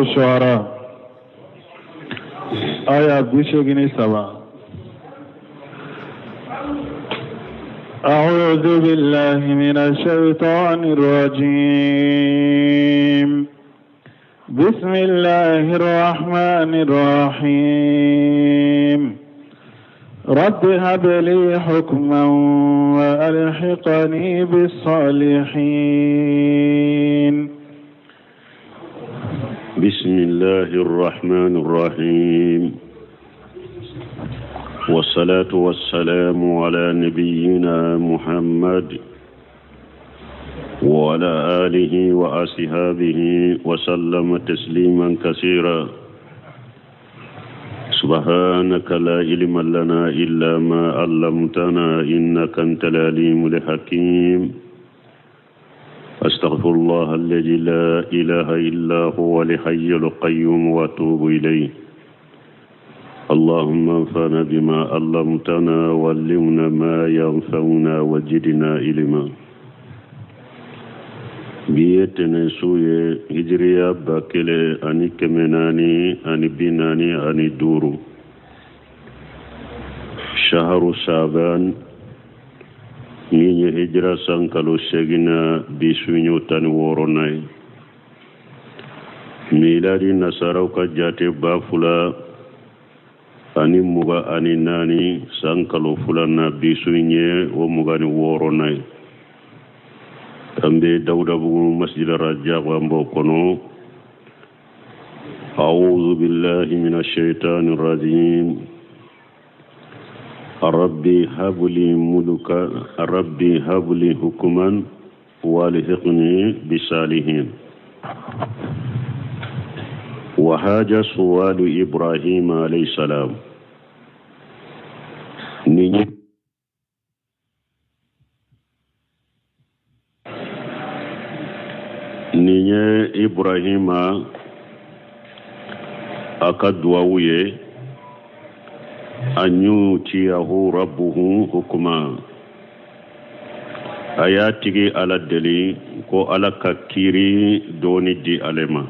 Shuara aya 83. أعوذ بالله من الشيطان الرجيم. بسم الله الرحمن الرحيم. رب هب لي حكما وألحقني بالصالحين. بسم الله الرحمن الرحيم، والصلاة والسلام على نبينا محمد وعلى آله وأصحابه وسلم تسليما كثيرا. سبحانك لا علم لنا إلا ما علمتنا إنك أنت العليم الحكيم. أستغفر الله الذي لا إله إلا هو الحي القيوم وأتوب إليه. اللهم انفعنا بما علمتنا وعلمنا ما ينفعنا وزدنا علما. Bi ye tɛnɛnsu ye, hijiriya 1445, shaharu saban, min ye hijira san kalo seginna, bi su y'o 16nan ye. Miladi nasaraw ka jate 2024 san kalo filanan, bi su ye o 26nan ye. An bɛ Dawudabugu Masjid Rajab, an b'o kɔnɔ. أعوذ بالله من الشيطان الرجيم. ربي هب لي ملكا، ربي هب لي حكما والحقني بالصالحين. وهذا سؤال إبراهيم عليه السلام. Nin ye Ibrahima a ka duwawu ye. An yutiyahu rabbuhu hukuma, a y'a tigi Ala deli ko Ala ka kiiri dɔɔni di ale ma.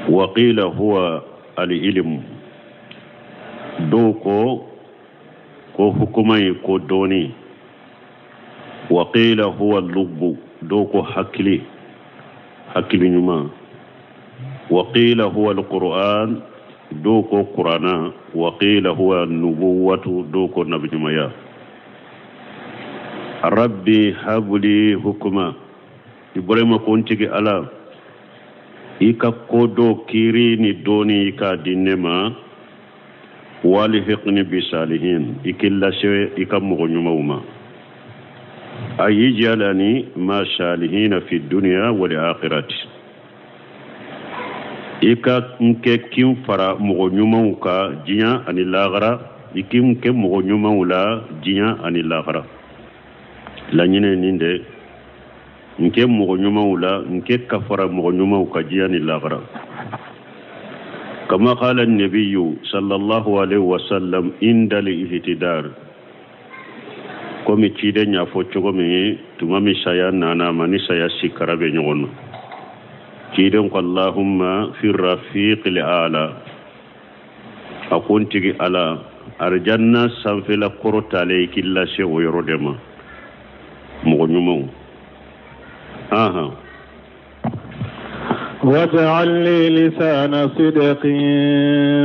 Waqila huwa al-ilm, dɔw ko ko hukuma ye ko dɔɔni. Waqila huwa lubbu, dɔw ko hakili, hakili ɲuman. Waqila huwa alquran, dɔw ko Kurana. Waqila huwa nubuwatu, dɔw ko nabiɲumanya. Rabbi habli hukuma, Ibrahima ko n tigi Ala, i ka ko dɔ kiiri ni dɔɔni i k'a di ne ma. Walhiqni bi salihin, i k'i lase i ka mɔgɔ ɲumanw ma. Ay ij'alani ma salihina fi dunya wal akhirati, i ka n kɛ kin fara mɔgɔ ɲumanw ka diɲɛ ani lahara, i k'i kɛ mɔgɔ ɲumanw la diɲɛ ani lahara. Laɲini nin de, n kɛ mɔgɔ ɲumanw la, n kɛ ka fara mɔgɔ ɲumanw ka diɲɛ ni lahara. Kama qala nabiyu sallallahu alaihi wasallam inda al-ihtidar, komi ciden y'a fɔ cogo min tuma min saya nana ma, ni saya sikara bɛ ɲɔgɔn na, ciden ko: Allahumma fi rafiqil ala. A ko n tigi Ala, arijanna sanfɛla kɔrɔtalen, i k'i lase o yɔrɔ de ma, mɔgɔ ɲumanw. Ahan. واجعل لي لسان صدق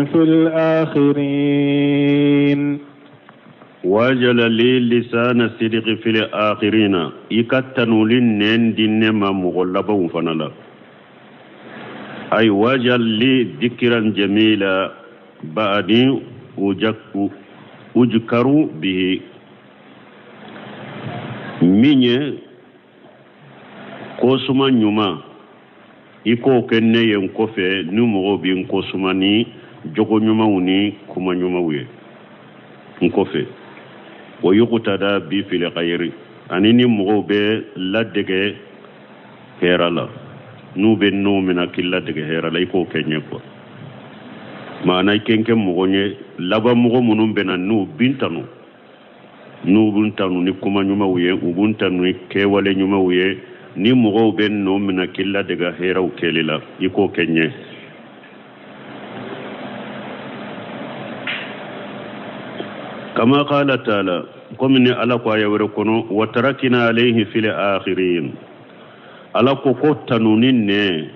في الآخرين. Waj'al li lisana sidqi fil akhirina, i ka tanuli nɛn di ne ma mɔgɔ labanw fana la. Ay waj'al li dhikran jamila ba'di ujkaru bihi, min ye kosuma ɲuman, i k'o kɛ ne ye n kɔfɛ, ni mɔgɔw bɛ n kosuma ni jogo ɲumanw ni kuma ɲumanw ye n kɔfɛ. Wa yuqtada bi fil khayri, ani ni mɔgɔw bɛ ladege hɛrɛ la, n'u bɛ n'o minɛ k'i ladege hɛrɛ la, i k'o kɛ ɲɛ quoi. Maana i kɛ n kɛ mɔgɔ ye laban, mɔgɔ minnu bɛ na, n'u bin tanu, n'u b'u tanu ni kuma ɲumanw ye, u b'u tanu ni kɛwale ɲumanw ye, Ni mɔgɔw bɛ nɔ minɛ k'i ladege hɛrɛw kɛli la, i k'o kɛ ɲɛ. Kama qala taala, komi ni Ala ko aya wɛrɛ kɔnɔ, wa tarakina alayhi fil akhirin. Ala ko ko tanuni nɛ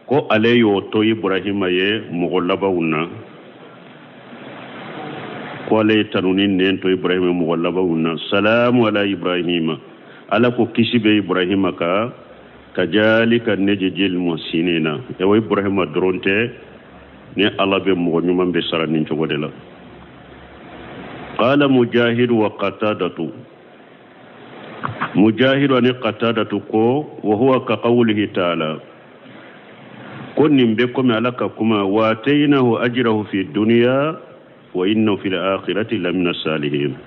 ko ale y'o to Ibrahima ye mɔgɔ labanw na, ko ale ye tanuni nɛ to Ibrahima mɔgɔ labanw na. Salamu ala Ibrahima, Ala ko kisi bɛ Ibrahima kan, kajalika nejijil muhsinina. Ewa Ibrahima dɔrɔn tɛ, ni Ala bɛ mɔgɔ ɲuman bɛ sara nin cogo de la. Qala Mujahidu wa Qatadatu, Mujahidu ani Qatadatu ko wa huwa ka qawlihi taala, ko nin bɛ komi Ala ka kuma wa ataynahu ajrahu fi dunya wa innahu fil akhirati lamina salihin.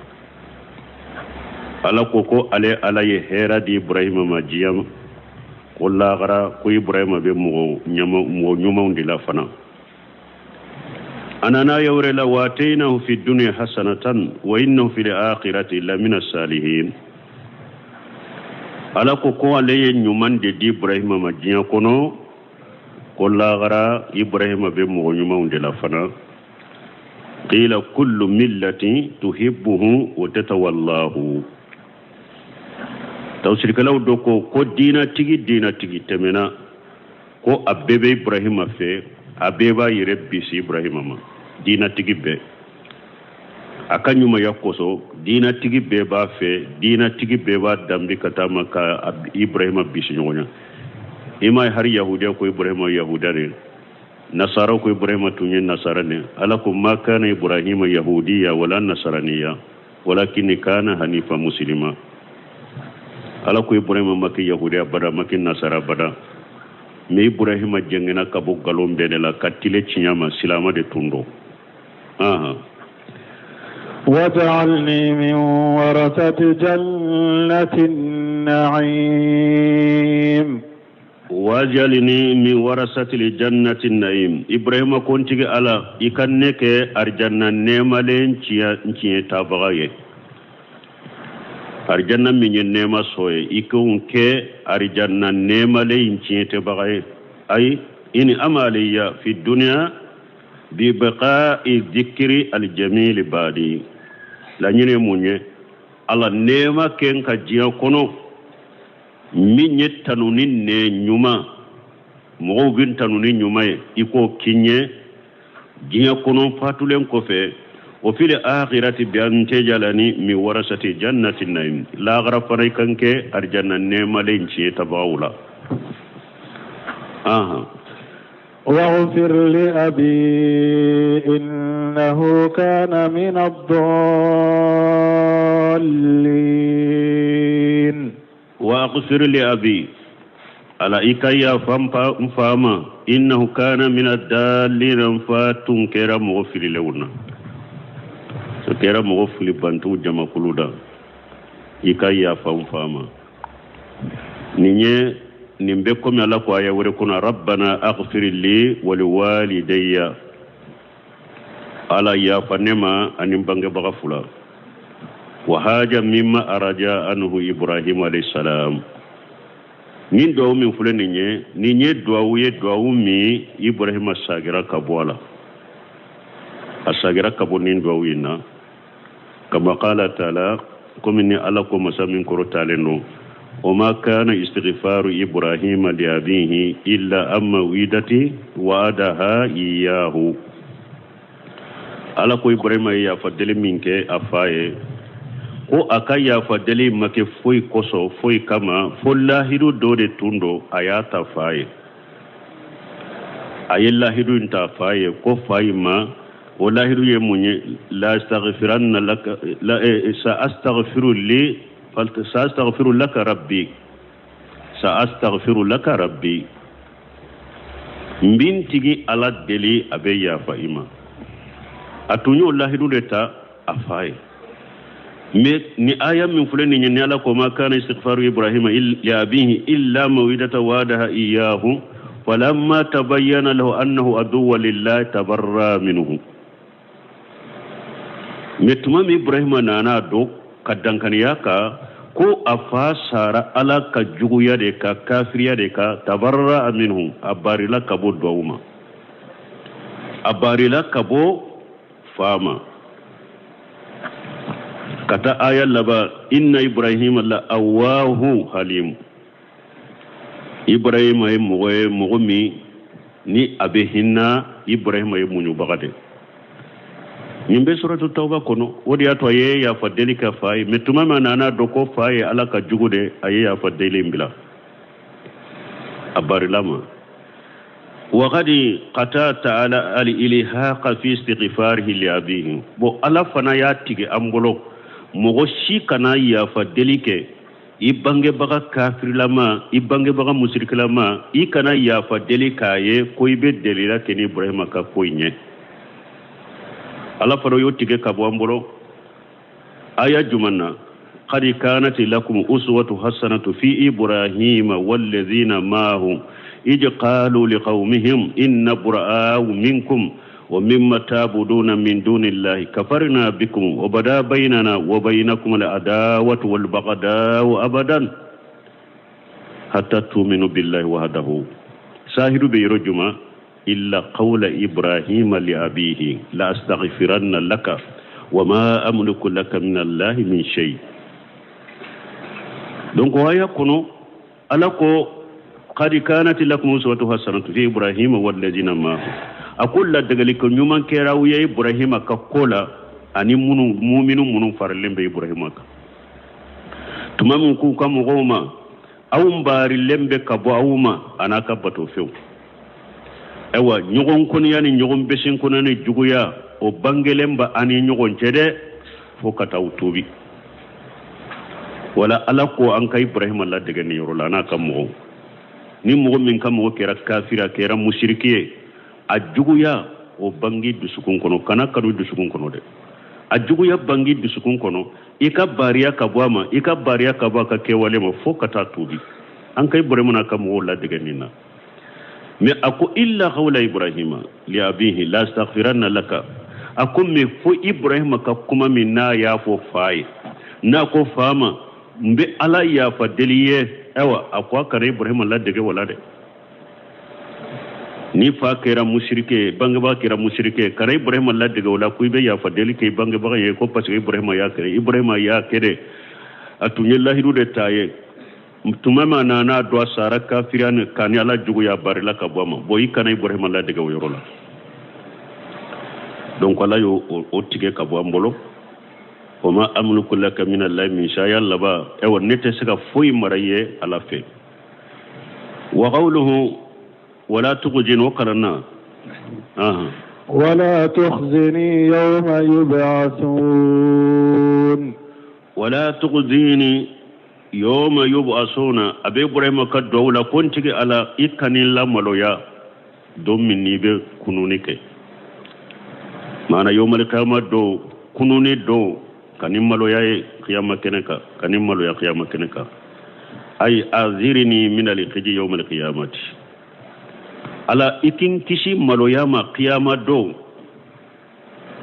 Ala ko ko ale Ala ye hɛrɛ di Ibrahima ma diɲɛ ko lahara, ko Ibrahima bɛ mɔgɔ ɲumanw de la fana. A nana aya wɛrɛ la wa ataynahu fi dunya hasanatan wa innahu fil akhirati lamina salihin. Ala ko ko ale ye ɲuman de di Ibrahima ma diɲɛ kɔnɔ, ko lahara Ibrahima bɛ mɔgɔ ɲumanw de la fana. Qila kullu millati tuhibbuhu wa tatawallahu. Tafsirikɛlaw dɔ ko ko diinatigi diinatigi tɛmɛna ko a bɛɛ bɛ Ibrahima fɛ, a bɛɛ b'a yɛrɛ bisi Ibrahima ma. Diinatigi bɛɛ a ka ɲumanya kosɔn, diinatigi bɛɛ b'a fɛ, diinatigi bɛɛ b'a danbe ka taa ma ka Ibrahima bisi ɲɔgɔn na. I m'a ye hari yahudiya ko Ibrahima yahuda de, nasara ko Ibrahima tun ye nasara de. Ala ko ma kana Ibrahima yahudiya wala nasaraniya walakin kana hanifa muslima. Ala ko Ibrahima ma kɛ yahudiya bada, ma kɛ nasara bada, mais Ibrahima jɛngɛnna ka bɔ nkalon bɛɛ de la ka tile tiɲɛ ma, silama de tun don. واجعلني من ورثة جنة النعيم. واجعلني من ورثة الجنة النعيم. Ibrahima ko n tigi Ala, i ka ne kɛ arijanna nɛɛmalen tiɲɛ tabaga ye. Arijanna min ye nɛɛma sɔ ye, i k'o kɛ arijanna nɛɛmalen tiɲɛ tabaga ye. Ayi ini amaliya fi dunya bi baqa'i dhikri aljamil badi. Laɲini ye mun ye? Ala nɛɛma kɛ n ka diɲɛ kɔnɔ min ye tanuni nɛ ɲuman, mɔgɔw bɛ tanuni ɲuman ye, i k'o k'i ɲɛ diɲɛ kɔnɔ fatulen kɔfɛ. O fil akhirati bi an tajalani min warasati jannati naim. Lahara fana i kan kɛ arijanna nɛɛmalen tiɲɛ tabagaw la. واغفر لأبي إنه كان من الضالين. واغفر لأبي، ala i ka yafa n fa ma, innahu kana min ad-dallin, n fa tun kɛra mɔgɔ fililenw na, o kɛra mɔgɔ filibantiw jamakulu da, i ka yafa n fa ma. Nin ye nin bɛ komi Ala ko aya wɛrɛ kɔnɔ rabbana aghfir li wa liwalidayya. Ala yafa ne ma ani n bangebaga fila. Wa haja mimma araja anhu Ibrahim alayhi salam. Nin duwawu min filɛ nin ye, nin ye duwawu ye, duwawu min Ibrahima sagira ka bɔ a la, a sagira ka bɔ nin duwawu in na. Kama qala taala, komi ni Ala ko masa min kɔrɔtalen don, wa ma kana istighfaru Ibrahima li abihi illa amma widati wa'adaha iyyahu. Ala ko Ibrahima ye yafa deli min kɛ a fa ye, ko a ka yafa deli ma kɛ foyi kosɔn, foyi kama, fo lahidu dɔ de tun don a y'a ta fa ye. A ye lahidu in ta fa ye, ko fa in ma, o lahidu ye mun ye? La astaghfiranna laka, la sa astaghfiru li, sa astaghfiru laka rabbi, sa astaghfiru laka rabbi. N bɛ n tigi Ala deli a bɛ yafa i ma. A tun y'o lahidu de ta a fa ye. Mais ni aya min filɛ nin ye, ni Ala ko ma kana istighfaru Ibrahima li abihi illa mawidata wadaha iyyahu falamma tabayyana lahu annahu aduwwa lillahi tabarra minhu. Mais tuma min Ibrahima nana dɔn ka dankaniya kan Ko a fa sara Ala ka juguya de kan, kafiriya de kan. Tabarra'a minhu, a barila ka bɔ duwawu ma, a barila ka bɔ fa ma. Ka taa aya laban, inna Ibrahima la awahu halim. Ibrahima ye mɔgɔ ye, mɔgɔ min ni a bɛ hinɛ. Ibrahima ye muɲubaga de. Nin bɛ suratu Tawba kɔnɔ. O de y'a to a ye yafa deli kɛ fa ye. Mɛ tuma min a nana dɔn ko fa ye Ala ka jugu de, a ye yafa deli in bila, a barila ma. Wakadi kata taala al ilhaqa fi istighfarihi li abihi. Bon, Ala fana y'a tigɛ an bolo, mɔgɔ si kana yafa deli kɛ i bangebaga kafirilama, i bangebaga musirikilama. I kana yafa deli k'a ye ko i bɛ delila kɛ ni Ibrahima ka ko in ye. Ala fana y'o tigɛ ka bɔ an bolo aya juman na? Qad kanat lakum uswatu hasanatu fi Ibrahima wallazina maahu ij qalu liqaumihim inna bura'au minkum wa mimma ta'buduna min dunillahi kafarna bikum wa bada baynana wa baynakum al-adawatu wal baghdau abadan hatta tu'minu billahi wahdahu. Sahidu bɛ yɔrɔ juma? Illa qawla Ibrahima li abihi la astaghfiranna laka wa ma amliku laka min Allahi min shay. Donc o aya kɔnɔ, Ala ko qad kanat lakum uswatu hasanatu fi Ibrahima wallazina maahu. A ko ladagaliko ɲuman kɛra aw ye Ibrahima ka ko la ani minnu muminu minnu faralen bɛ Ibrahima kan. Tuma min k'u ka mɔgɔw ma, aw baarilen bɛ ka bɔ aw ma a n'a ka batofɛnw. Ayiwa, ɲɔgɔn kɔniya ni ɲɔgɔn bɛsen kɔniya ni juguya, o bangelen bɛ an ni ɲɔgɔn cɛ dɛ, fo ka taa aw tuubi. Wala Ala ko an ka Ibrahima ladege nin yɔrɔ la, a n'a ka mɔgɔw. Ni mɔgɔ min ka mɔgɔ kɛra kafiri, a kɛra musiriki ye, a juguya o bangi dusukun kɔnɔ, kana kanu dusukun kɔnɔ dɛ. A juguya bangi dusukun kɔnɔ, i ka baariya ka bɔ a ma, i ka baariya ka bɔ a ka kɛwale ma, fo ka taa tuubi. An ka Ibrahima n'a ka mɔgɔw ladege nin na. Mɛ a ko illa qawla Ibrahima li abihi la astaghfiranna laka. A ko mɛ fo Ibrahima ka kuma min n'a y'a fɔ fa ye, n'a ko fa ma n bɛ Ala yafa deli ye. Ayiwa, a ko a kana Ibrahima ladege wala dɛ. Ni fa kɛra musirike ye, bangebaga kɛra musirike ye, kana Ibrahima ladege o la ko i bɛ yafa deli kɛ i bangebaga ye, ko parce que Ibrahima y'a kɛ. Ibrahima y'a kɛ dɛ, a tun ye lahidu de ta ye. Tuma min a nana dɔn a sara kafiriya ni ka ni Ala juguya, barila ka bɔ a ma. Bon, i kana Ibrahima ladege o yɔrɔ la. Donc Ala y'o o tigɛ ka bɔ an bolo. Wa ma amliku laka min Allahi min shay. Laban, ayiwa, ne tɛ se ka foyi mara i ye Ala fɛ. Wa qawluhu wala tukhzini, o kalanna. Wala tukhzini yawma yub'athun. Wala tukhzini yawma yub'asuna. A bɛ Ibrahima ka duwawu la ko n tigi Ala, i kan'i lamaloya don min n'i bɛ kununi kɛ, maana yawmal qiyama don, kununi don, ka ni maloya ye kiyama kɛnɛ kan, ka ni maloya kiyama kɛnɛ kan. Ay azirini min alkhizyi yawmal qiyamati. Ala, i k'i kisi maloya ma kiyama don.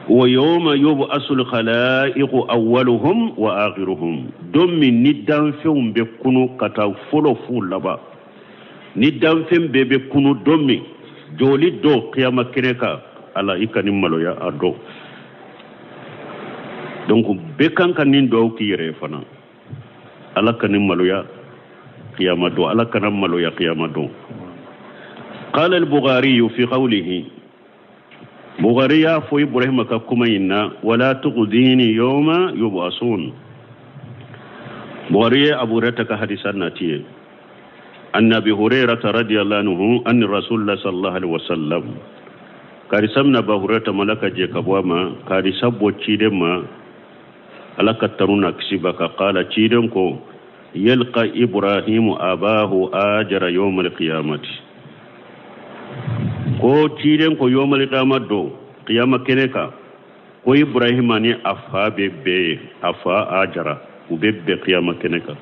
Wa yawma yub'asul khalaiqu awwaluhum wa akhiruhum, don min ni danfɛnw bɛ kunu ka taa fɔlɔ f'u laban, ni danfɛn bɛɛ bɛ kunu don min, jɔli don kiyama kɛnɛ kan, Ala, i ka ni maloya a don. Donc bɛɛ kan ka nin duwawu k'i yɛrɛ ye fana: Ala ka ni maloya kiyama don, Ala kana maloya kiyama don. Qala al-Bukhari fi qawlihi, Bukhari y'a fɔ Ibrahima ka kuma in na, wala tukhzini yawma yub'asun. Bukhari ye Abu Hurairah ka hadisa nati ye, an Abi Hurairah radiyallahu anhu anni Rasulullah sallallahu alaihi wasallam. Karisa mina Abu Hurairah ma, Ala ka jɛ ka bɔ a ma, karisa bɔ ciden ma, Ala ka tanu na kisi ba ka. Qala, ciden ko yalqa Ibrahimu abahu ajara yawmal qiyamati. Ko ciden ko yawmal qiyama don, qiyama kɛnɛ kan, ko Ibrahima ni a fa bɛ bɛn ye, a fa Ajara, u bɛ bɛn qiyama kɛnɛ kan.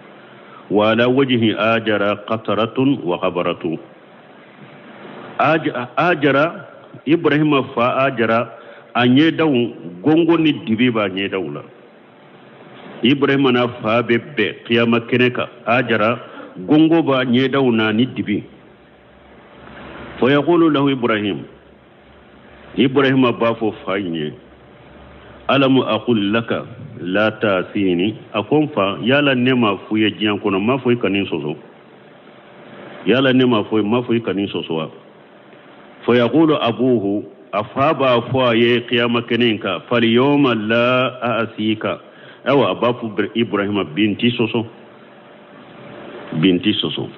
Wa ala wajhi Ajara qataratun wa ghabaratun. Ajara, Ibrahima fa Ajara, a ɲɛdaw gongo ni dibi b'a ɲɛdaw la. Ibrahima n'a fa bɛ bɛn kiyama kɛnɛ kan. Ajara gongo b'a ɲɛdaw na ni dibi. Fa yaqulu lahu Ibrahim, Ibrahima b'a fɔ fa in ye, alamu aqul laka la ta'sini. A ko n fa, yala ne ma f'u ye diɲɛ kɔnɔ, n m'a fɔ i kan'i sɔsɔ? Yala ne ma fɔ, n m'a fɔ i kan'i sɔsɔ wa? Fa yaqulu abuhu, a fa b'a fɔ a ye kiyama kɛnɛ in kan, fal yawma la a'sika. Ayiwa, a b'a fɔ Ibrahima, bi n t'i sɔsɔ, bi n t'i sɔsɔ.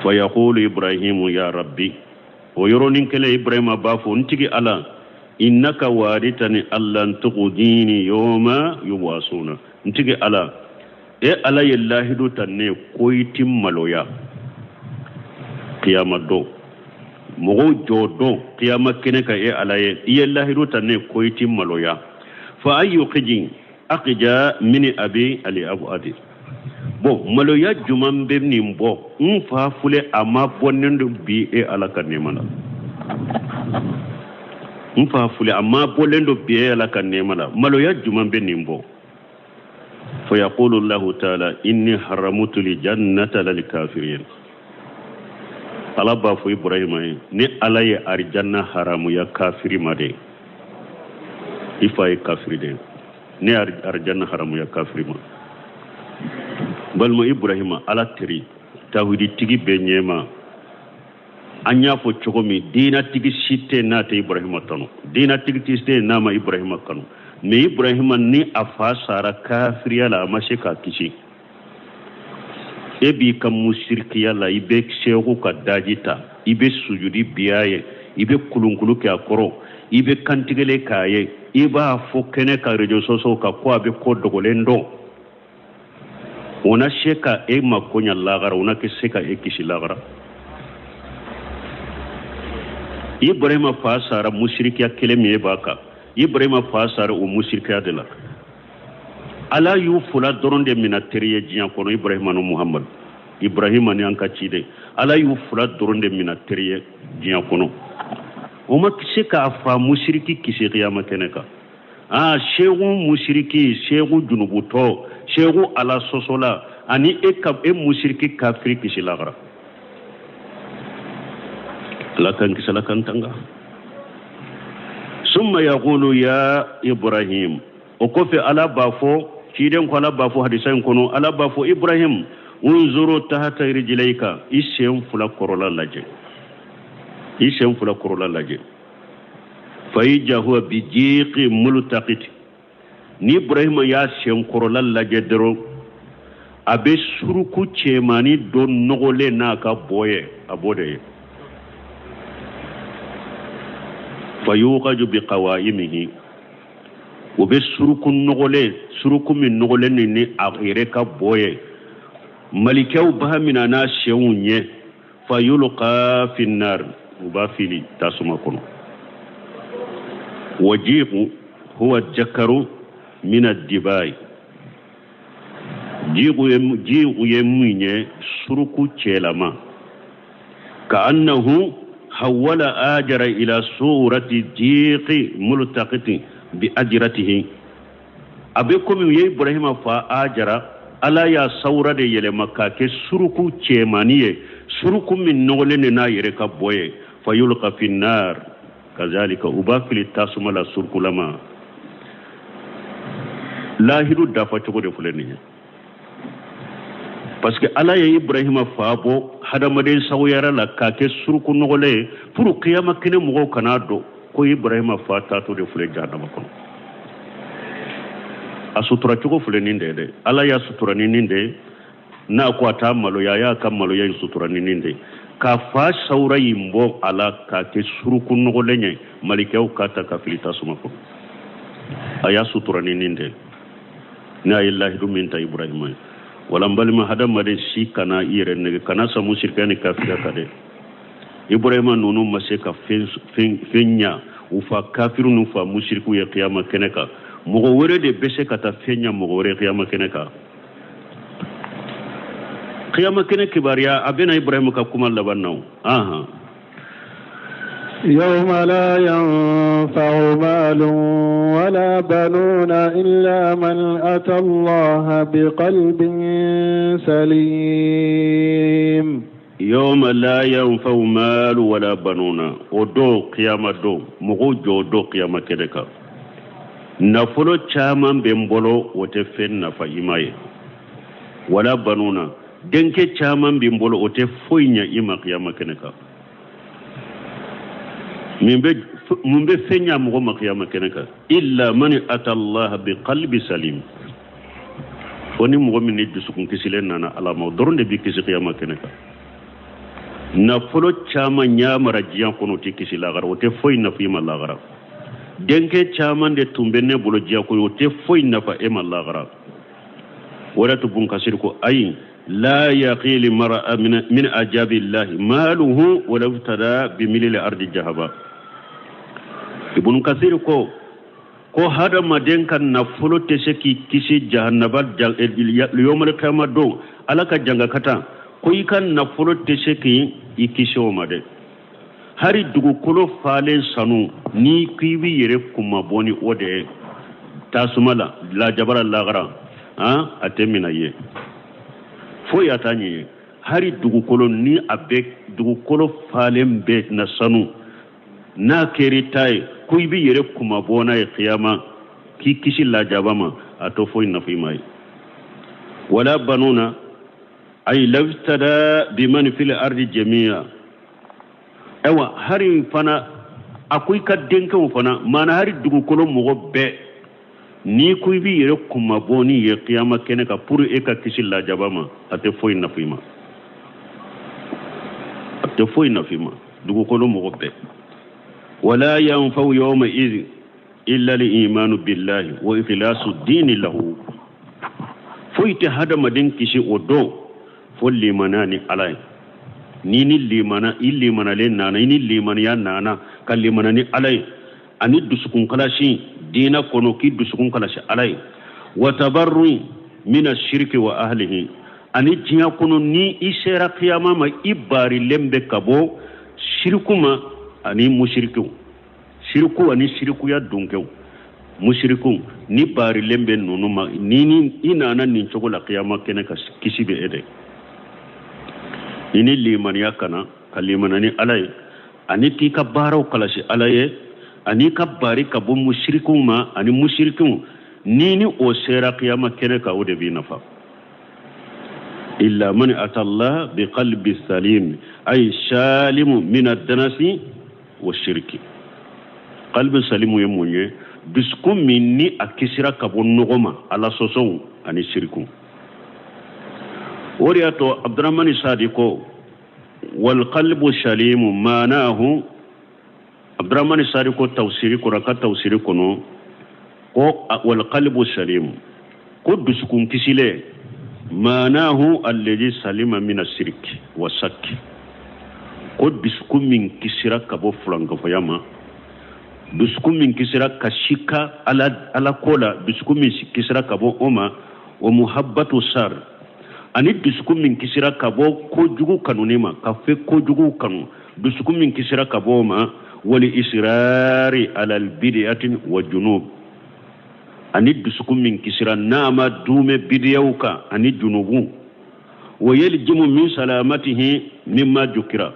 Fa yaqulu Ibrahimu ya rabbi, o yɔrɔnin kelen Ibrahima b'a fɔ, n tigi Ala, innaka wa'adtani alla tukhzini yawma yub'asuna. N tigi Ala, e Ala ye lahidu ta ne ko i ti maloya kiyama don, mɔgɔw jɔ don kiyama kɛnɛ kan. E Ala ye, i ye lahidu ta ne ko i ti maloya. Fa ayu khizyin akhza min abi ali abu adi. Bon, maloya juman bɛ nin bɔ? N fa filɛ, a ma bɔnnen don bi e Ala ka nɛɛma la. N fa filɛ, a ma bɔlen don bi e Ala ka nɛɛma la. Maloya juman bɛ nin bɔ? Fa yaqulu Allahu ta'ala inni haramutu li jannata lil kafirin. Ala b'a fɔ Ibrahima ye, ni Ala ye arijanna haramuya kafiri ma de, i fa ye kafiri de, ne arijanna haramuya kafiri ma. Balima, Ibrahima Ala teri, tawhiditigi bɛ ɲɛma. An y'a fɔ cogo min, diinatigi si tɛ n'a tɛ Ibrahima tanu, diinatigi si tɛ n'a ma Ibrahima kanu. Mais Ibrahima ni a fa sara kafiriya la, a ma se k'a kisi. E b'i ka musirikiya la, i bɛ seku ka daji ta, i bɛ sujudi biya ye, i bɛ kulunkulu kɛ a kɔrɔ, i bɛ kantigɛle k'a ye, i b'a fɔ kɛnɛ ka réseaux sociaux kan ko a bɛ ko dogolen dɔn. O na se ka e mako ɲa lagara, o na se ka e kisi lagara? Ibrahima fa sara musirikiya kelen min e b'a kan, Ibrahima fa sara o musirikiya de la. Ala y'u fila dɔrɔn de mina teri ye diɲɛ kɔnɔ, Ibrahima ni Muhammad, Ibrahima ni an ka ciden. Ala y'u fila dɔrɔn de mina teri ye diɲɛ kɔnɔ. O ma se k'a fa musiriki kisi kiyama kɛnɛ kan. Aa, seku musiriki, seku junubutɔ, seku Ala sɔsɔla, ani e ka e musiriki kafiri kisi lagara. Ala k'an kisi, Ala k'an tanga. Summa yaqulu ya Ibrahim, o kɔfɛ Ala b'a fɔ ciden ko, Ala b'a fɔ hadisa in kɔnɔ, Ala b'a fɔ Ibrahim, unzuru tahta rijlayka, i sen fila kɔrɔla lajɛ, i sen fila kɔrɔla lajɛ. Fa iza huwa bi jiqi multaqit. Ni Ibrahima y'a sen kɔrɔla lajɛ dɔrɔn, a bɛ suruku cɛmannin dɔ nɔgɔlen n'a ka bɔ ye, a b'o de ye. Fa yuqaju bi qawaimihi, o bɛ suruku nɔgɔlen, suruku min nɔgɔlen ni a yɛrɛ ka bɔ ye, malikɛw b'a minɛ n'a senw ɲɛ. Fa yulqa fi nar, u b'a fili tasuma kɔnɔ. Wajiqu huwa jakaru min ad-dibai. Jiqu ye mun ye? Suruku cɛlama. Ka annahu hawala ajara ila surati jiqi multaqiti bi ajratihi. A bɛ komi u ye Ibrahima fa Ajara, Ala y'a sawura de yɛlɛma k'a kɛ suruku cɛmannin ye, suruku min nɔgɔlen de n'a yɛrɛ ka bɔ ye. Fa yulqa fi nar kazalika, u b'a fili tasuma la surukulama. Lahidu dafa cogo de filɛ nin ye, parce que Ala ye Ibrahima fa bɔ hadamaden sagoyara la k'a kɛ suruku nɔgɔlen ye pour kiyama kɛnɛ mɔgɔw kana dɔn ko Ibrahima fa taatɔ de filɛ jahanama kɔnɔ. A sutura cogo filɛ nin de ye dɛ. Ala y'a sutura ni nin de ye. N'a ko a t'a maloya, a y'a ka maloya in sutura ni nin de ye, k'a fa sawura in bɔ a la k'a kɛ suruku nɔgɔlen ye, malikɛw k'a ta ka fili tasuma kɔnɔ. A y'a sutura ni nin de ye, n'a ye lahidu min ta Ibrahima ye. Wala n balima, hadamaden si kana i yɛrɛ nɛgɛ, kana sa musirikɛ ni kafiriya kan dɛ. Ibrahima ninnu ma se ka fɛn ɲa u fa kafiru n'u fa musirikiw ye kiyama kɛnɛ kan. Mɔgɔ wɛrɛ de bɛ se ka taa fɛn ɲa mɔgɔ wɛrɛ kiyama kɛnɛ kan? Kiyama kɛnɛ kibaruya, a bɛna Ibrahima ka kuma laban na o. Ahan. يوم لا ينفع مال ولا بنون إلا من أتى الله بقلب سليم يوم لا ينفع مال ولا بنون o don kiyama don mɔgɔw jɔ o don kiyama kɛnɛ kan nafolo caman bɛ n bolo o tɛ fɛn nafa i ma ye wala banuna denkɛ caman bɛ n bolo o tɛ foyi ɲɛ i ma kiyama kɛnɛ kan min bɛ mun bɛ fɛn ɲɛ mɔgɔ ma kiyama kɛnɛ kan illa man ata Allah bi qalbi salim fo ni mɔgɔ min ni dusukun kisilen nana ala ma o dɔrɔn de bɛ kisi kiyama kɛnɛ kan nafolo caman y'a mara diɲɛ kɔnɔ o tɛ kisi lagara o tɛ foyi nafa i ma lagara denkɛ caman de tun bɛ ne bolo diɲɛ kɔnɔ o tɛ foyi nafa e ma lagara o de to bun kasiri ko ayi la yaqili mara min ajabillahi maluhu walaw iftada bi milil ardi jahaba ibn kasir ko ko hadamaden ka nafolo tɛ se k'i kisi jahanaba yomali kiyama don ala ka jangakata ko i ka nafolo tɛ se k'i kisi o ma dɛ hari dugukolo falen sanu n'i k'i b'i yɛrɛ kunmabɔ ni o de ye tasuma la lajabara lagara a tɛ minɛ ye foyi a t'a ɲɛ ye hari dugukolo ni a bɛ dugukolo falen bɛ na sanu n'a kɛr'i ta ye ko i b'i yɛrɛ kunmabɔ n'a ye kiyama k'i kisi lajaba ma a tɛ foyi nafa i ma ye wala banuna ay lawiftada biman fil ardi jamiya ayiwa hari fana a ko i ka denkɛw fana maana hari dugukolo mɔgɔ bɛɛ n'i ko i b'i yɛrɛ kunmabɔ n'i ye kiyama kɛnɛ kan pour e ka kisi lajaba ma a tɛ foyi nafa i ma a tɛ foyi nafa i ma dugukolo mɔgɔ bɛɛ wala yanfau yawma idhin illa al-imanu billahi wa ikhlasu dini lahu foyi tɛ hadamaden kisi o don fo limaniya ni ala ye n'i ni limana i limanalen nana i ni limaniya nana ka limana ni ala ye ani dusukun kalasi diina kɔnɔ k'i dusukun kalasi ala ye wa tabarru mina shiriki wa ahlihi ani diɲɛ kɔnɔ ni i sera kiyama ma i baarilen bɛ ka bɔ shiriku ma ani musirikiw siriku ani sirikuya donkɛw musirikiw n'i baarilen bɛ ninnu ma ni ni i nana nin cogo la kiyama kɛnɛ kan kisi bɛ e de i ni limaniya ka na ka limana ni ala ye ani k'i ka baaraw kalasi ala ye ani ka baari ka bɔ musirikiw ma ani musirikiw ni ni o sera kiyama kɛnɛ kan o de b'i nafa illa man ata Allah bi qalbi salim ay salimu min ad-danasi wa shirki qalbi salimu ye mun ye dusukun min ni a kisira ka bɔ nɔgɔ ma ala sɔsɔw ani shiriku o de y'a to abdurahmani sadi ko wal qalbu salimu maanahu abdurahmani sadi ko tafsiri kɔnɔ a ka tafsiri kɔnɔ ko wal qalbu salimu ko dusukun kisilen maanahu alladhi salima mina siriki wa sakki ko dusukun min kisira ka bɔ fulankafoya ma dusukun min kisira ka sika ala ala ko la dusukun min kisira ka bɔ o ma wa muhabbatu sar ani dusukun min kisira ka bɔ kojugu kanuni ma ka fɛ kojugu kanu dusukun min kisira ka bɔ o ma wali israri alal bid'ati wa junub ani dusukun min kisira n'a ma duumɛ bidiyaw kan ani junubu wa yaljimu min salamatihi mimma jukira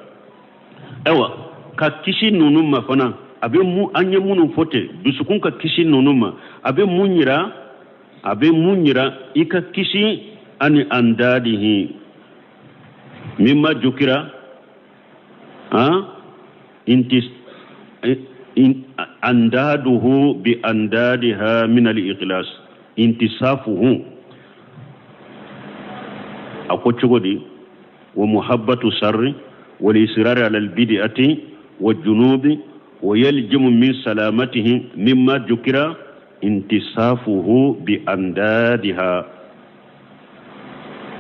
ayiwa ka kisi ninnu ma fana a bɛ mun an ye minnu fɔ ten dusukun ka kisi ninnu ma a bɛ mun yira a bɛ mun yira i ka kisi ani andadihi mimma jukira han intis andaduhu bi andadiha min al-ikhlas intisafuhu a ko cogo di wa muhabbatu sarri wal israri ala al-bid'ati wa junubi wa yaljimu min salamatihi mimma jukira intisafuhu bi andadiha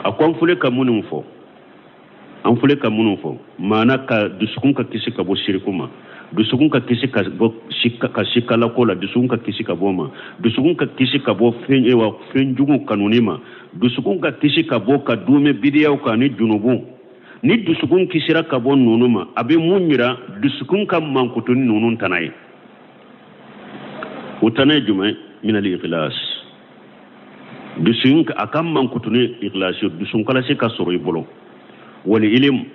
a ko an filɛ ka minnu fɔ an filɛ ka minnu fɔ maana ka dusukun ka kisi ka bɔ siriku ma dusukun ka kisi ka bɔ ka sikalako la dusukun ka kisi ka bɔ ma dusukun ka kisi ka bɔ fɛn wa fɛn jugu kanuni ma dusukun ka kisi ka bɔ ka duumɛ bidiyaw kan ni junubu Ni dusukun kisira ka bɔ nunu ma, a bɛ mun yira? Dusukun ka mankutu ni nunu tana ye. O tana ye jumɛn? Minal ikhlas. Dusukun a ka mankutu ni ikhlas, dusukun kalasi ka sɔrɔ i bolo. Wal ilim,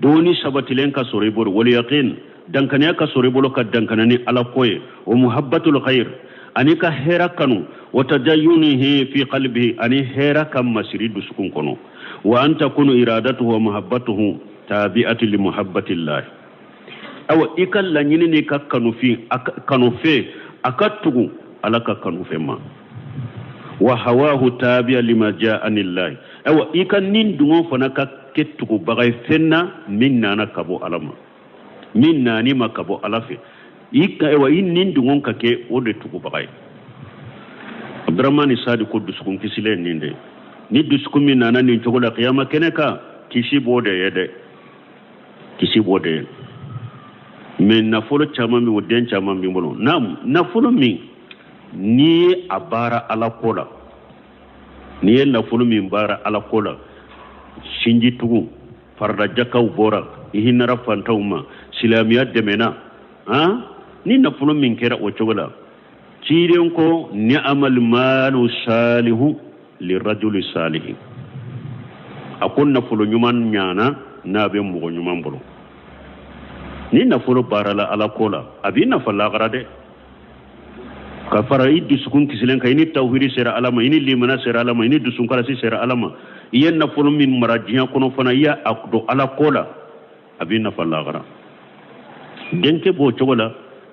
dɔnni sabatilen ka sɔrɔ i bolo. Wal yaqin, dankaniya ka sɔrɔ i bolo ka dankana ni ala ko ye. Wa muhabbatul khair, ani ka hɛra kanu. Wa tadayyunihi fi qalbihi, ani hɛra ka masiri dusukun kɔnɔ. Wa an takunu iradatuhu wa muhabbatuhu tabi'atu li muhabbatillah. Awa, i ka laɲini n'i ka kanufin kanufɛn, a ka tugu ala ka kanufɛn ma. Wa hawahu tabi'a lima jaa anillahi. Awa, i ka nin dungɔ fana ka kɛ tugubaga ye fɛn na min nana ka bɔ ala ma, min nani ma ka bɔ ala fɛ. I ka, awa, i nin dungɔ ka kɛ o de tugubaga ye. Abdurahmani Sadi ko dusukun kisilen nin de, ni dusukun min nana nin cogo la kiyama kɛnɛ kan, kisi b'o de ye dɛ, kisi b'o de ye. Mais nafolo caman bɛ o, den caman b'i bolo. Naam, nafolo min n'i ye a baara ala ko la, n'i ye nafolo min baara ala ko la, sinji tugu farida jakaw bɔra, i hinɛra fantanw ma, silamɛya dɛmɛna, han, ni nafolo min kɛra o cogo la, ciden ko ni'amal malu salihu lirajuli salihi. A ko nafolo ɲuman ɲana n'a bɛ mɔgɔ ɲuman bolo. Ni nafolo baarala ala ko la, a b'i nafa lagara dɛ, ka fara i dusukun kisilen kan, i ni tawhidi sera ala ma, i ni limana sera ala ma, i ni dusunkalasi sera ala ma. I ye nafolo min mara diɲɛ kɔnɔ fana, i y'a don ala ko la, a b'i nafa lagara. Denkɛ b'o cogo la.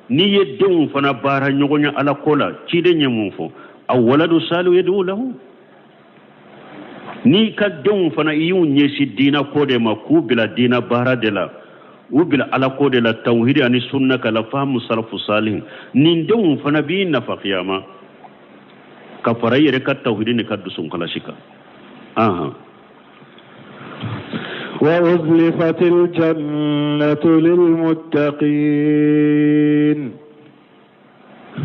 N'i ye denw fana baara ɲɔgɔn ye ala ko la, ciden ye mun fɔ? A waladu salihu yad'u lahu. N'i ka denw fana, i y'u ɲɛsin diina ko de ma, k'u bila diina baara de la, u bila ala ko de la, tawhidi ani sunna ka la fahamu salafu salih, nin denw fana b'i nafa kiyama, ka fara i yɛrɛ ka tawhidi ni ka dusunkalasi kan. Ahan. Wa uzlifatil jannatu lil muttaqin.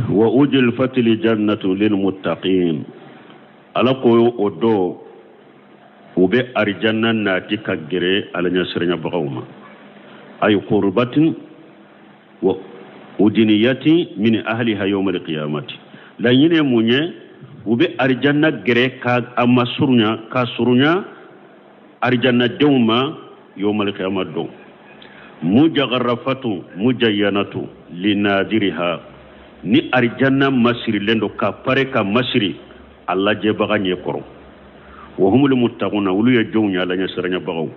Wa uzlifatil jannatu lil muttaqin. Ala ko o don u bɛ arijanna nati ka gɛrɛ ala ɲɛsiranyabagaw ma. Ay qurbatin wa udiniyatin min ahliha yawmal qiyamati. Laɲini ye mun ye? U bɛ arijanna gɛrɛ ka a masurunya, ka surunya arijannadenw ma yawmal qiyama don. Mujagarrafatu mujayyanatu linadiriha, ni arijanna masirilen don ka pare ka masiri a lajɛbaga ɲɛ kɔrɔ. Wa humul muttaquna, olu ye jɔnw ye? Ala ɲɛsiranyabagaw.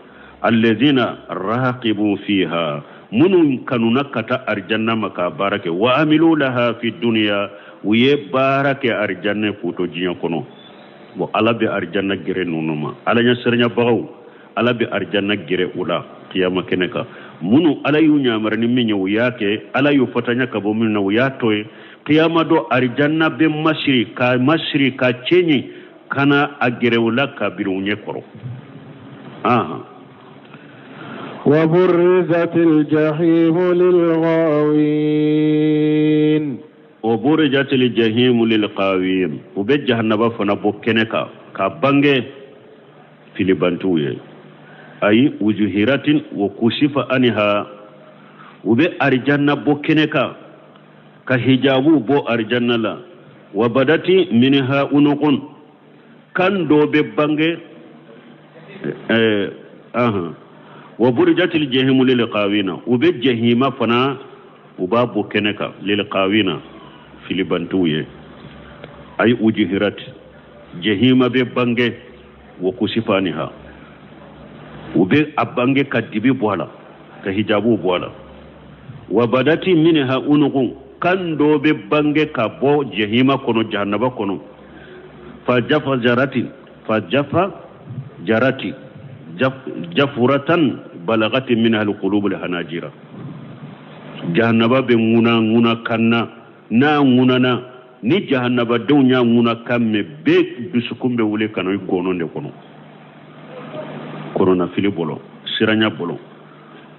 Alladhina raqibu fiha, minnu kanuna ka taa arijanna ma ka baara kɛ. Wa amilu laha fi dunya, u ye baara kɛ arijanna k'u to diɲɛ kɔnɔ. Bon, ala bɛ arijanna gɛrɛ ninnu ma, ala ɲɛsiranyabagaw. Ala bɛ arijanna gɛrɛ u la kiyama kɛnɛ kan, minnu ala y'u ɲamara ni min ye, u y'a kɛ, ala y'u fatanya ka bɔ minnu na, u y'a to ye. Kiyama don, arijanna bɛ masiri ka masiri ka cɛɲi ka na a gɛrɛ u la ka biri u ɲɛ kɔrɔ. Ahan. Wa burrizatil jahimu lil ghawin. Wa burrizatil jahimu lil ghawin, u bɛ jahanaba fana bɔ kɛnɛ kan ka bange filibantiw ye. Ayi ujuhiratin wa kusifa anha, u bɛ arijanna bɔ kɛnɛ kan ka hijabu bɔ arijanna la. Wa badati minha unuqun, kan dɔ bɛ bange. Ahan. Wa burijatil jahimu lil qawina, u bɛ jahima fana, u b'a bɔ kɛnɛ kan lil qawina, filibantiw ye. Ayi ujuhirat, jahima bɛ bange. Wa kusifa anha, u bɛ a bange ka dibi bɔ a la, ka hijabu bɔ a la. Wa badati minha unuqun, kan dɔ bɛ bange ka bɔ jahima kɔnɔ, jahanaba kɔnɔ. Fa jafa jarati, fa jafa jarati jafuratan balagati minha alqulubul hanajira. Jahanaba bɛ ŋuna ŋuna kan na. N'a ŋunana, ni jahanabadenw y'a ŋuna kan mɛn, bɛɛ dusukun bɛ wuli ka na i gɔnɔ de kɔnɔ, kɔnɔnafili bolo, siranya bolo.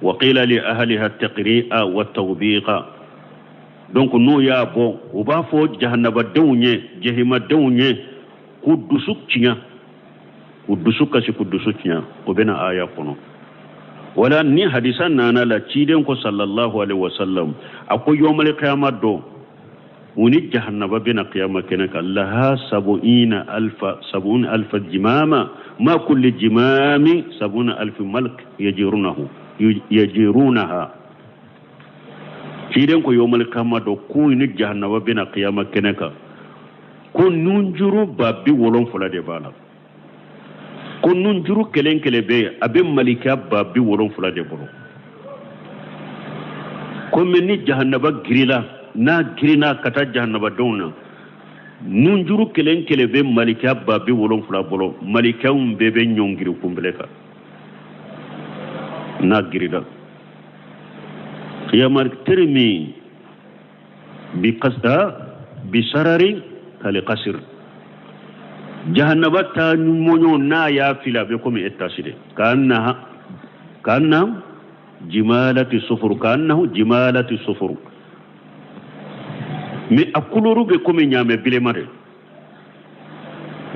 Wa qila li ahliha taqri'a wa tawbiqa. Donc n'u y'a bɔ, u b'a fɔ jahanabadenw ye, jahimadenw ye, k'u dusu tiɲɛ, k'u dusu kasi, k'u dusu tiɲɛ. O bɛna aya kɔnɔ. Wala ni hadisa nana la ciden ko sallallahu alaihi wasallam a ko yawmal qiyama don u ni jahannaba bɛna kiyama kɛnɛ kan laha sabuina alfa sabun alfa jimama ma kulli jimami sabuna alfi malk yajirunahu yajirunaha ciden ko yawmal qiyama don k'u ni jahannaba bɛna kiyama kɛnɛ kan ko nunjuru 70,000 de b'a la ko nunjuru kelen kelen bɛ yen a bɛ malika 70,000 de bolo ko mais ni jahannaba girila n'a girinna ka taa jahannabadenw na nunjuru kelen kelen bɛ malika 70,000 bolo malikaw bɛɛ bɛ ɲɔngiri kunbele kan n'a girila kiyama termi bi kasa bi sarari kal kasir jahannaba ta mɔɲɔ n'a y'a fili a bɛ komi etasi de ka anna jimalati sufuru ka annahu jimalati sufuru mais a kuluru bɛ komi ɲaamɛ bilenma de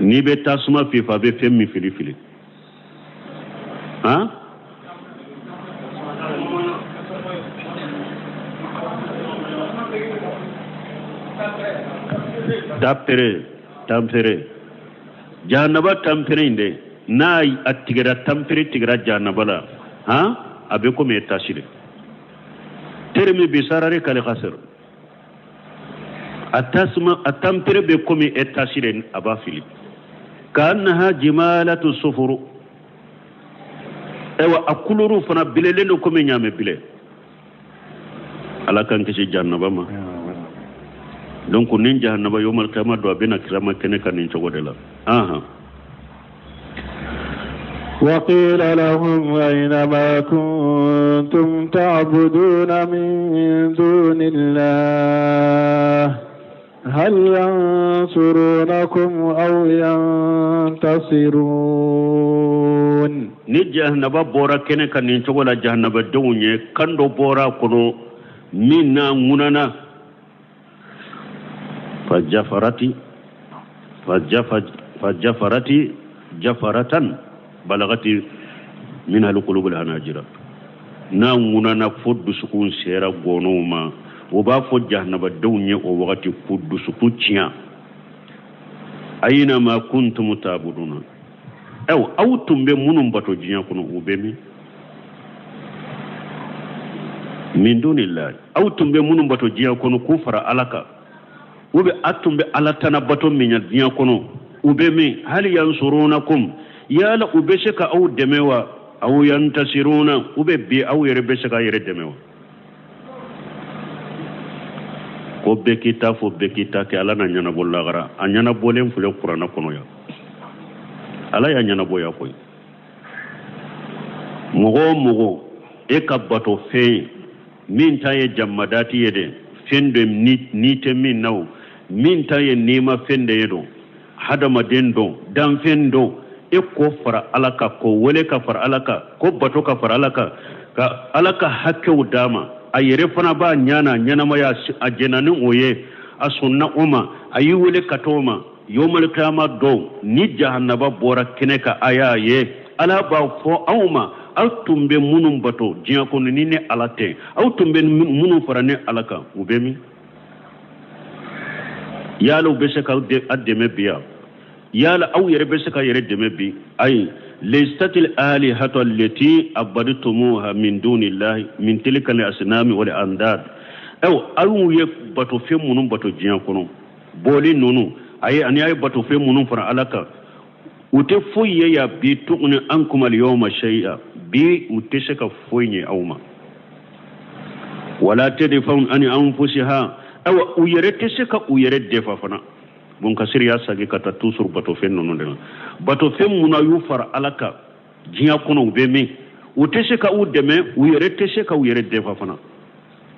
n'i bɛ tasuma fifa a bɛ fɛn min fili fili han tapere tanpere jahannaba tanpere in de n'a a tigɛra tanpere tigɛra jahannaba la han a bɛ komi etasi de termi bisarari kal kasir a tasuma a tanpere bɛ komi etasi de a b'a fili ka annaha jimalatu sufuru ayiwa a kuluru fana bilelen don komi ɲaamɛ bile ala k'an kisi jahannaba ma donc ni jahannaba yomal kiyama don a bɛna kiyama kɛnɛ kan nin cogo de la ahan وقيل لهم أين ما كنتم تعبدون من دون الله هل ينصرونكم أو ينتصرون ni jahannaba bɔra kɛnɛ kan nin cogo la jahannabadenw ye kan dɔ bɔra a kɔnɔ min n'a ŋunana fa jafarati fa jafa fa jafarati jafaratan balagati minha alqulubul hanajira n'a ŋunana fo dusukun sera gɔnɔw ma o b'a fɔ jahannabadenw ye o wagati k'u dusukun tiɲɛ ayina ma kuntum ta'buduna aw aw tun bɛ minnu bato diɲɛ kɔnɔ u bɛ min min dunillahi aw tun bɛ minnu bato diɲɛ kɔnɔ k'u fara ala kan u bɛ a tun bɛ ala tana bato min na diɲɛ kɔnɔ u bɛ min hal yansurunakum yala u bɛ se ka aw dɛmɛ wa aw yantasiruna u bɛ bi aw yɛrɛ bɛ se ka yɛrɛ dɛmɛ wa ko bɛɛ k'i ta fɔ bɛɛ k'i ta kɛ ala na ɲɛnabɔ lagara a ɲɛnabɔlen filɛ kuranɛ kɔnɔ yan ala y'a ɲɛnabɔ yan koyi mɔgɔ o mɔgɔ e ka bato fɛn min ta ye jamadati ye dɛ fɛn de ni tɛ min na o min ta ye nima fɛn de ye don hadamaden don danfɛn don e k'o fara ala kan k'o wele ka fara ala kan k'o bato ka fara ala kan ka ala ka hakɛw d'a ma a yɛrɛ fana b'a ɲana ɲɛnamaya a jɛnna ni o ye a sɔnna o ma a y'i wele ka t'o ma yomal kiyama don ni jahannaba bɔra kɛnɛ kan a y'a ye ala b'a fɔ aw ma aw tun bɛ minnu bato diɲɛ kɔnɔ ni ne ala tɛ aw tun bɛ minnu fara ne ala kan u bɛ min yala u bɛ se k'aw dɛmɛ bi yan yala aw yɛrɛ bɛ se ka yɛrɛ dɛmɛ bi ayi laysatil alihatu allati abadtumuha min dunillahi min tilka al-asnami wal andad aw aw ye batofɛn minnu bato diɲɛ kɔnɔ bɔli ninnu ayi ani a ye batofɛn minnu fara ala kan u tɛ foyi ye ya bi tuguni ankum al-yawma shay'a bi u tɛ se ka foyi ɲɛ aw ma wala tadfa'u an anfusiha awa u yɛrɛ tɛ se ka u yɛrɛ defa fana bon kasiri y'a sagi ka taa toujours batofɛn ninnu de la batofɛn minnu a y'u fara ala kan diɲɛ kɔnɔ u bɛ min u tɛ se ka u dɛmɛ u yɛrɛ tɛ se ka u yɛrɛ defa fana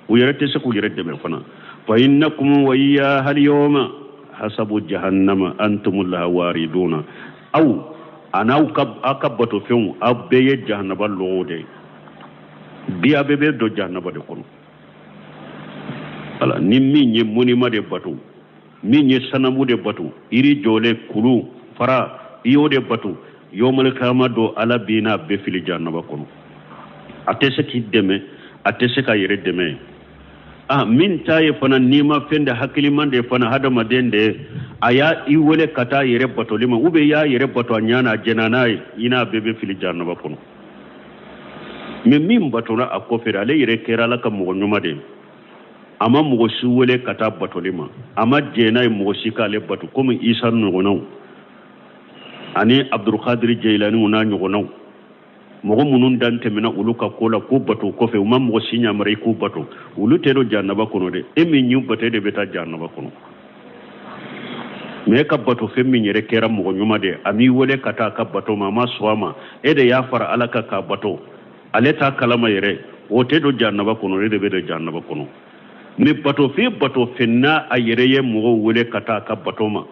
u yɛrɛ tɛ se k'u yɛrɛ dɛmɛ fana fa innakum wa iyyaha al-yawma hasabu jahannama antum laha wariduna aw an'aw ka aw ka batofɛnw aw bɛɛ ye jahannaba lɔgɔw de ye bi a bɛɛ bɛ don jahannaba de kɔnɔ wala ni min ye monument de bato min ye sanamu de bato yiri jɔlen kulu fara i y'o de bato yawmal kiyama don ala b'i n'a bɛɛ fili jahannaba kɔnɔ. A tɛ se k'i dɛmɛ, a tɛ se k'a yɛrɛ dɛmɛ. A min ta ye fana nimafɛn de, hakiliman de fana, hadamaden de ye. A y'a i wele ka taa yɛrɛ batoli ma, ou bien i y'a yɛrɛ bato a ɲa na, a jɛnna n'a ye, i n'a bɛɛ bɛ fili jahanaba kɔnɔ. Mais min batora a kɔfɛ, ale yɛrɛ kɛra ala ka mɔgɔ ɲuman de ye. A ma mɔgɔ si wele ka taa batoli ma, a ma jɛn n'a ye mɔgɔ si k'ale bato, komi Isa ɲɔgɔnnaw ani Abdulkadiri Jeyilaniw n'a ɲɔgɔnnaw, mɔgɔ minnu dan tɛmɛna olu ka ko la k'u bato kɔfɛ, u ma mɔgɔ si yamari k'u bato. Olu tɛ don jahanaba kɔnɔ dɛ. E min y'u bato, e de bɛ taa jahanaba kɔnɔ. Mais e ka bato fɛn min yɛrɛ kɛra mɔgɔ ɲuman de ye, a m'i wele ka taa a ka bato ma, a ma sɔn a ma, e de y'a fara ala kan k'a bato, ale t'a kalama yɛrɛ, o tɛ don jahanaba kɔnɔ, e de bɛ don jahanaba kɔnɔ. Mais batofɛn batofɛn n'a a yɛrɛ ye mɔgɔw wele ka taa a ka bato ma,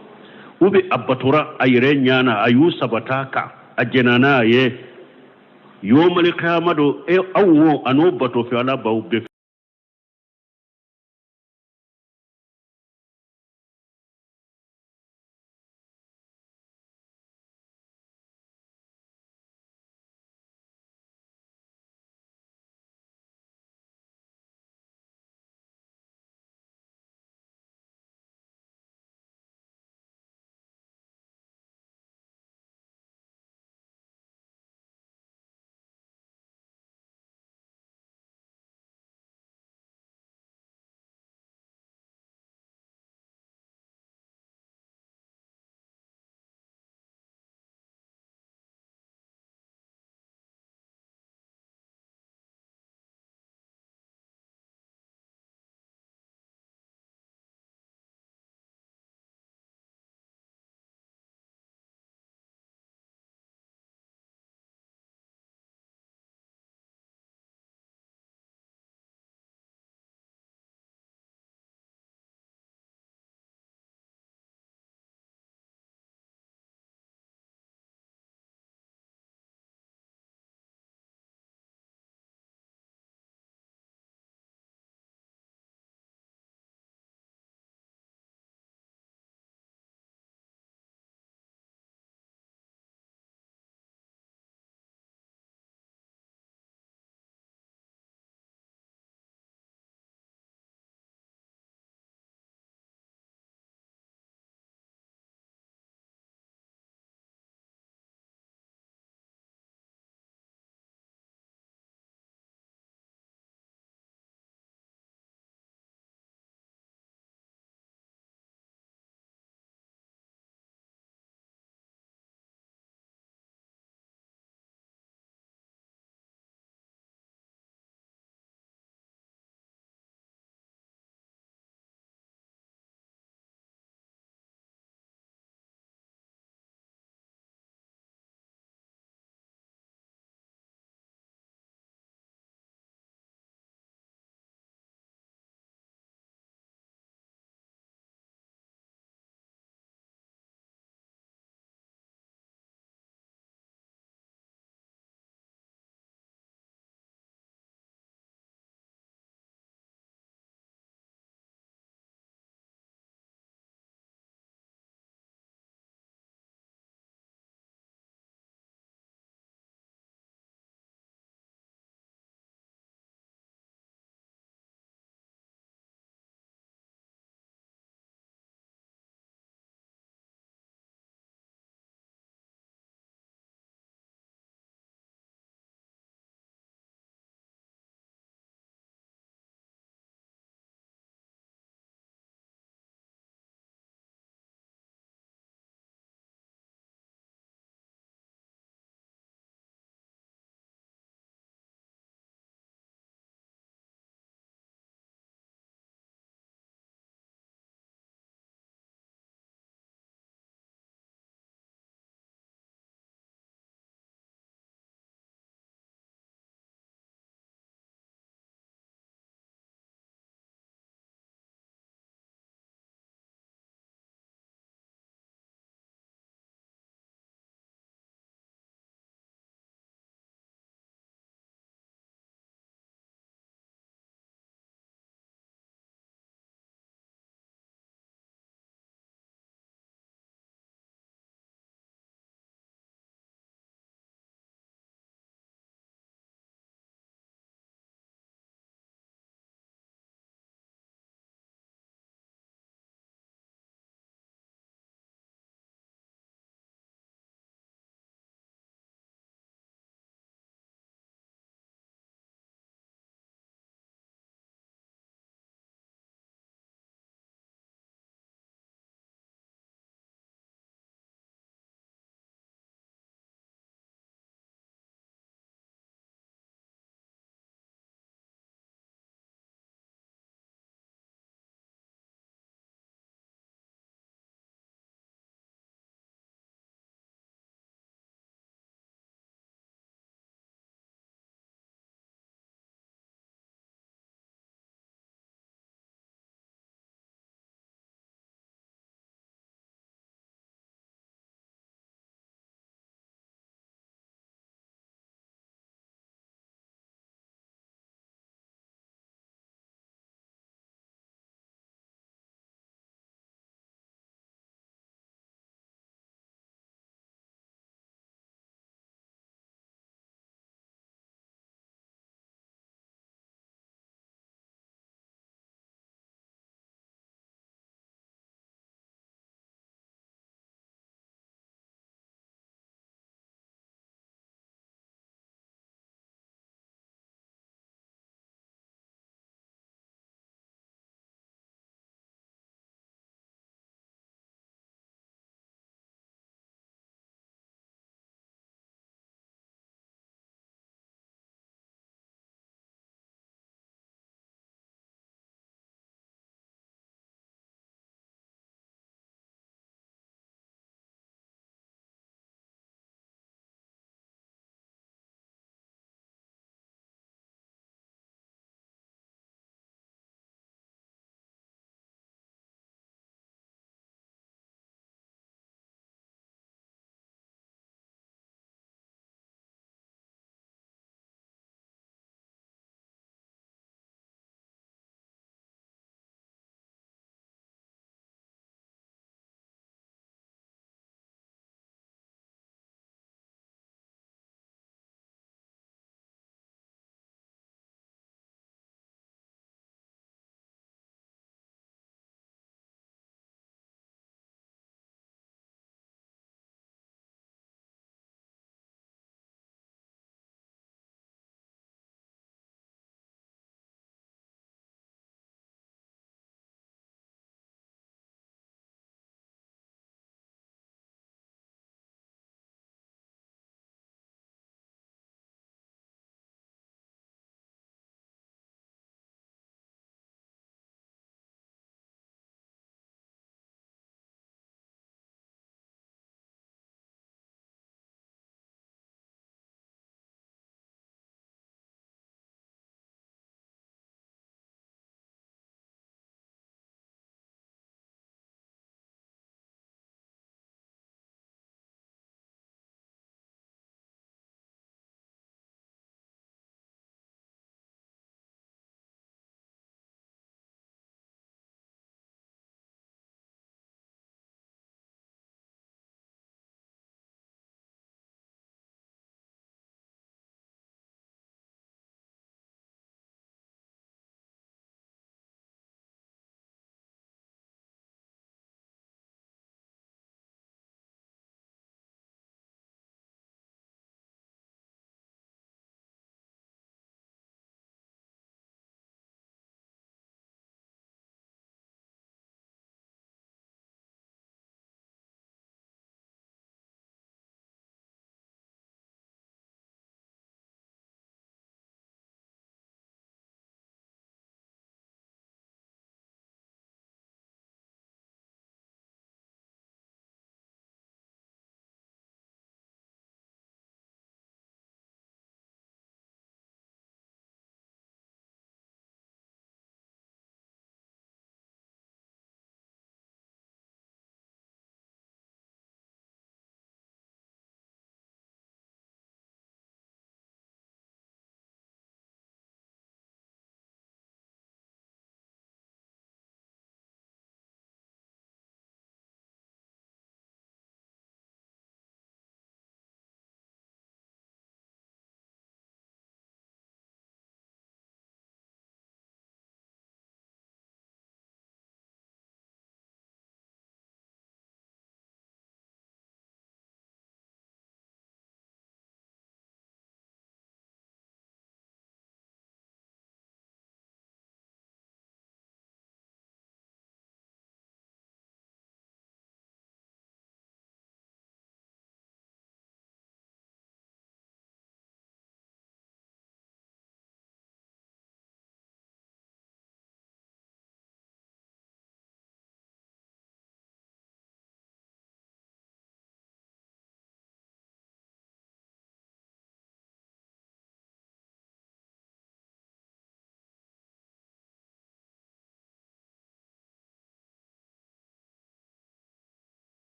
ou bien a batora a yɛrɛ ɲa na, a y'u sabata kan, a jɛnna n'a ye, yomali kiyama don, e aw wo an'o batofɛn, ala b'aw bɛɛ